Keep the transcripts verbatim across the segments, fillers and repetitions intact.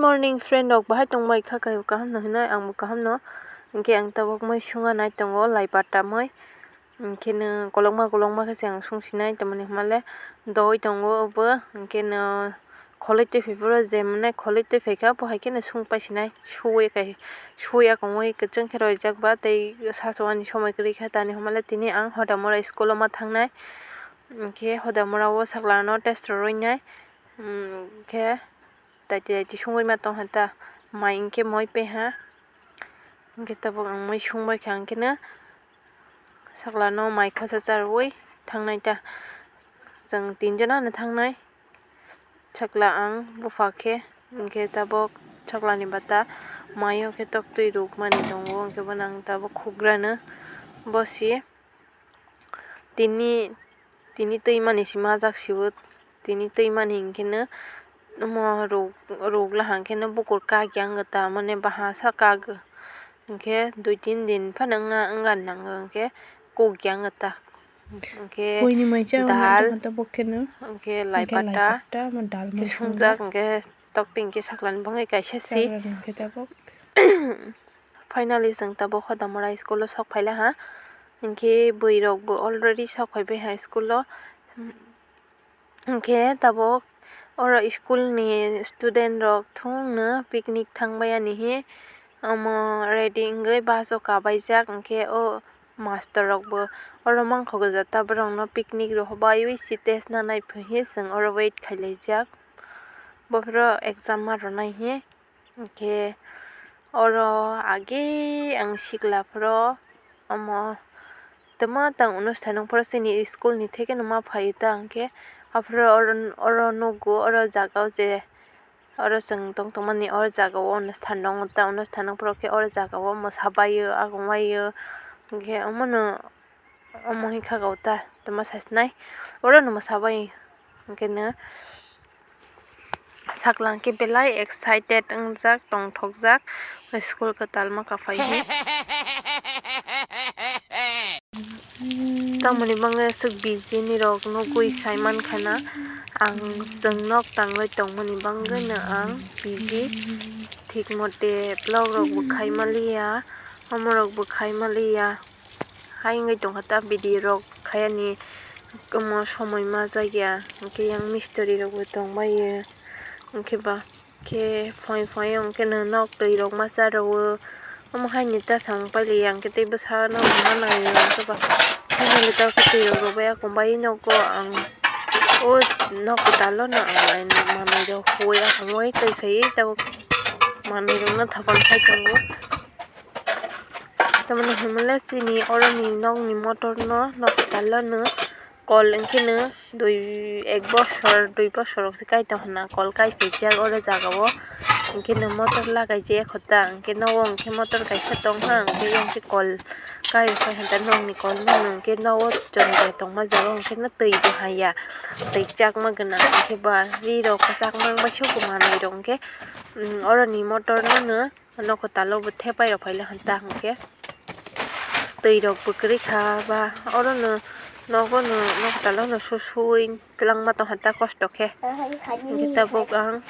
Morning friend rok, bahai tongbai kha? Kaio kaham no hinwi, ang bo kaham no. Hinkhe ang tabuk mui sunga nai tongo, lai pata mui. Hinkhe no kolokma kolokma khe se ang sung sinai, tamoni hwnba le doi tongo obo. Hinkhe no kholoi twi phai phuru je mwnai kholoi twi phai kha, bo hai kheno sung pai sinai, suwi kai, suwi akongwi kwchwng khe roijak ba tei sasu ani somoi kwrwi kha, tamoni hwnba le tini ang Hodamora school o ma thangnai. Hinkhe Hodamora o sakla no test rwrwi nai, hinkhe daiti daiti sungwi ma tong kha ta, mai hinkhe moi pai ha, hinkhe tabuk ang mui sung bai kha, hinkhe no sakla no mai khosa cha rwui thangnai ta, chwng tin jona no thangnai. Sakla ang bupha khe, hinkhe tabuk sakla ni bata mai o khe tok twi rwk mani tongo, hinkhe bono ang tabuk khugra no bosi. Tini, tini twi mani se majak se o, tini twi mani hinkhe no omo rwk, rwk lahang khe no bukur kak ya wng ta, mane baha sa kak, hinkhe dui tin din phano wng, wng nango, hinkhe kok ya wng ta, hinkhe Buini mai cha dal, tabuk khe no, hinkhe lai pata, hinkhe lai pata, omo dal hinkhe mai sungjak, hinkhe tok twi hinkhe sakla ni bangwi kaisa se. Sakla ni hinkhe tabuk. Finally, chwng tabuk Hodamora school o sok phai laha. Hinkhe bwrwi rok bo already sok phai bai ha school o. Hinkhe tabuk oro school ni student rok thung no picnic thang bai ani hi. Omo ready wngwi bus o kabai jak, hinkhe o master rok bo oro mangkho gwja ta, borok no picnic rohor bai wi si test na nai phai hi chwng oro wait khai lai jak. Bophuru exam ma rwnai hi. Hinkhe oro age ang sikla phuru omo twma tang onusthan wng phuru chini school ni theke no ma phaio ta, hinkhe aphuru oro, oro nugo, oro jaga o je oro chwng tong tongmani oro jaga o onusthan tongo ta, onusthan wng phuru khe oro jaga o mwsa baio, agong baio, hinkhe omono. Omo hai kha o ta, tamo sai sinai. Oro no mwsa bai. Hinkhe no saklang khe belai excited wngjak, tongthokjak. School kwtal ma kaphai hi. Tamoni bagwi aswk busy ni rok nugwi sai mankha na. Ang chwng nok tangwi tongmani bagwi no ang busy. Thik mote vlog rok bo khai maliya. Omo rok bo khai maliya. Hai wngwi tongkha ta video rok khai ani omo somoi ma jakya, hinkhe yang mistiri rok bo tongbaio, hinkhe ba khe phai phai o hinkhe nwng nok twi rok ma cha rwo, omo hai ni ta samung pailiya hinkhe tei bwsano ma nangya hinkhe ba finally ta khe twi rok rwbaia kung bai nogo ang o nok kwtal o no ang manwi rok huya kung bai twi phaiwi tabuk manwi rok no thapang khai tongo. Tamoni hwnmale chini oroni nokni motor no nok kwtal o no kol wngkhe no dui ek bosor dui bosor rok se kai tong hwnna kol kai phaijak oro jaga o hinkhe no motor lagai je ekho ta hinkhe nogo hinkhe motor kaisa tong ha hinkhe kol kai rok hai hwnta nokni kol no hinkhe nogo chwng bai tongma jaga o hinkhe no twi bo haiya twi chakma gwnang hinkhe ba ri rok kwchakma wngma soko manwi rok hinkhe oroni motor no no. Nok kwtal o bo thepai rok phaila hwn ta hwnkhe twi rok bo kwrwi kha ba oro no nogo no nok kwtal o no su suwi twlangma tong kha ta kosto khe hinkhe tabuk ang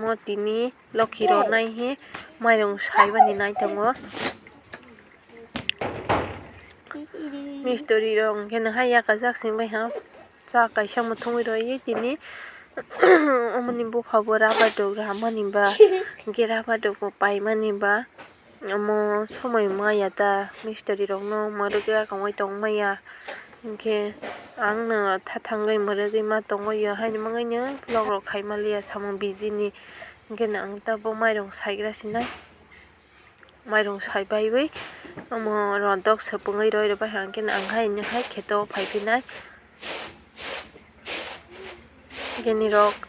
mo tini lokhi rok nai hi mairung saibani nai tongo mistori rok hinkhe no hai yakajak sing bai ha. Cha kaisa muthungwi rwi tini omoni bupha bo rubber dok ramani ba hinkhe rubber dok bo paimani ba omo somoi maya ta mistori rokno mwrwkya kongwi tongmaya hinkhe ang no tha thangwi mwrwgwi ma tongwi haini bagwino vlog rok khai maliya samung busy ni hinkhe no ang tabuk mairung saigra sinai. Mairung sai baiwi omo rodok swpwngwi roi rwbai hwnkhe ang hai nokha kheto phai phinai. Bini rok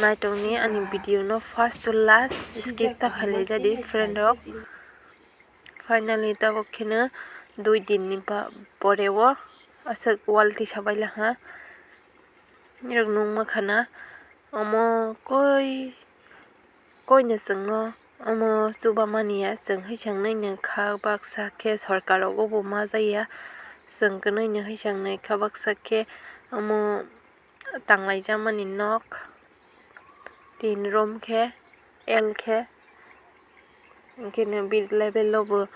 naitokni ani video no first to last skip ta khailai jadi friend rok. Finally tabuk kheno dui din ni pore o aswk wal tisa bailakha. Nirok nukma khana omo koi. Koino chwngno omo chubamani ya, chwng hai sangnai nw kha baksa khe sorkar rogo bo ma jaya, chwng kwnwi nw hai sangnai kha baksa khe omo tanglaijak mani nok tin room khe L khe. Hwnkhe no bit level o bo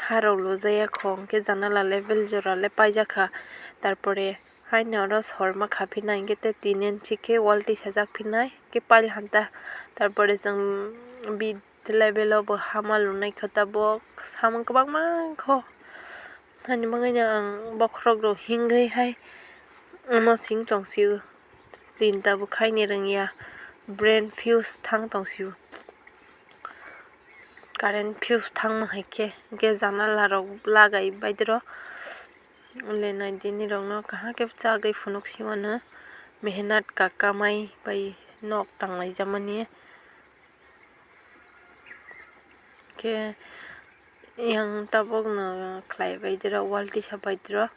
harok lojak ya kho, hwnkhe janala level jora le paijak kha. Tarpore haino oro sorma kha phinai, hwnkhe tei tin inchi khe wall tisajak phinai, hwnkhe pile hanta. Tarpore chwng bit level o bo hama lwnai kho, tabok samung kwbangma kho. Hani bagwino ang bokhorok rok hingwi hai omo sing tong sio, chinta bo khaini rwngya, brain fuse thang tong sio. Current fuse thangma hai khe, hwnkhe janala rok lagai baidiro. Le nai dini rok no kaham khe chagwi phunuk si mano, mehnat ka kamai bai nok tang lai jamani. Khe yang tabok no khlai baidiro, wall tisa baidiro.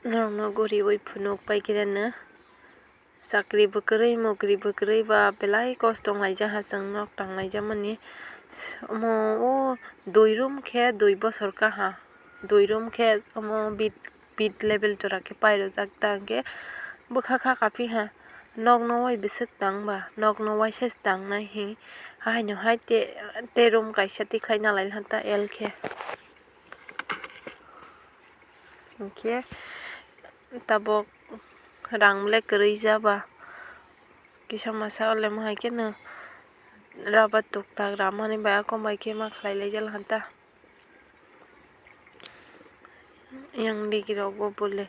Norok no guriwi phunuk paikhe no. Chakri bo kwrwi, mokri bo kwrwi ba belai kosto wng laijak ha chwng nok tang laijak mani. Omo o dui room khe dui bosor kaha, dui room khe omo bit, bit level jora khe pairojak ta hwnkhe bwkha kha kaphi ha. Nok no wai bwswk tang ba, nok no waisa se tang nai hi. Haino hai te, te room kaisa tikhlai na lai hwn ta L khe. Hwnkhe tabok rang le kwrwi ja ba, kisa masa ole mo hai kheno rubber tuk tak ramani bai, akon bai khe ma khlai lai jal hwn ta. Yang digi rok bo bole,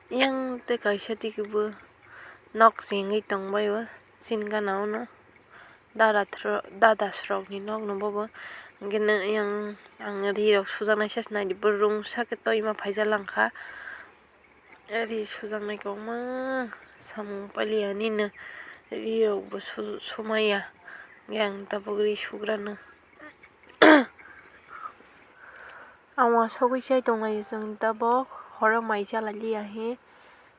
yang tei kaisa digi bo nok chengwi tong bai o chini gana o no. Dada thro-, dada srokni nokno bobo. Hwnkhe nw yang ang ri rok sujaknai se nai di, bo rungsa khe toima phaijak langkha. Ri sujaknai kwbangma samung pailiya nini ri rok bo su-, sumaiya. Hwnkhe ang tabuk ri sugrano. Ang uansugwi chai tonglaio chwng tabuk horo mai chalailiya hi.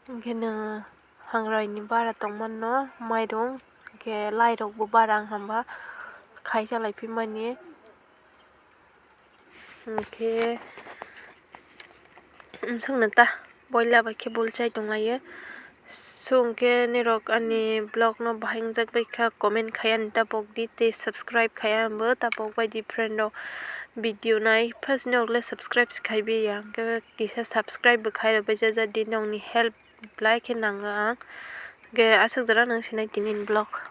Hwnkhe nw. Hangrai ni bara tongmano, mairung, hwnkhe lairokbo bara wng hwnba khai chalai phimani. Hwnkhe, bwswkno ta boila bai khe bul chai tonglaio. So, hwnkhe norok ani vlog no bahai wngjak bai kha, comment khai ani ta pokdi tei subscribe khai ani bo ta pok bai di friend rok video nai. First norok le subscribe se khai bai ya, hwnkhe kisa subscribe bo khai rw bai ja, ja di nokni help. Belai khe nango ang. Hwnkhe aswk jora nang sinai tini ni vlog.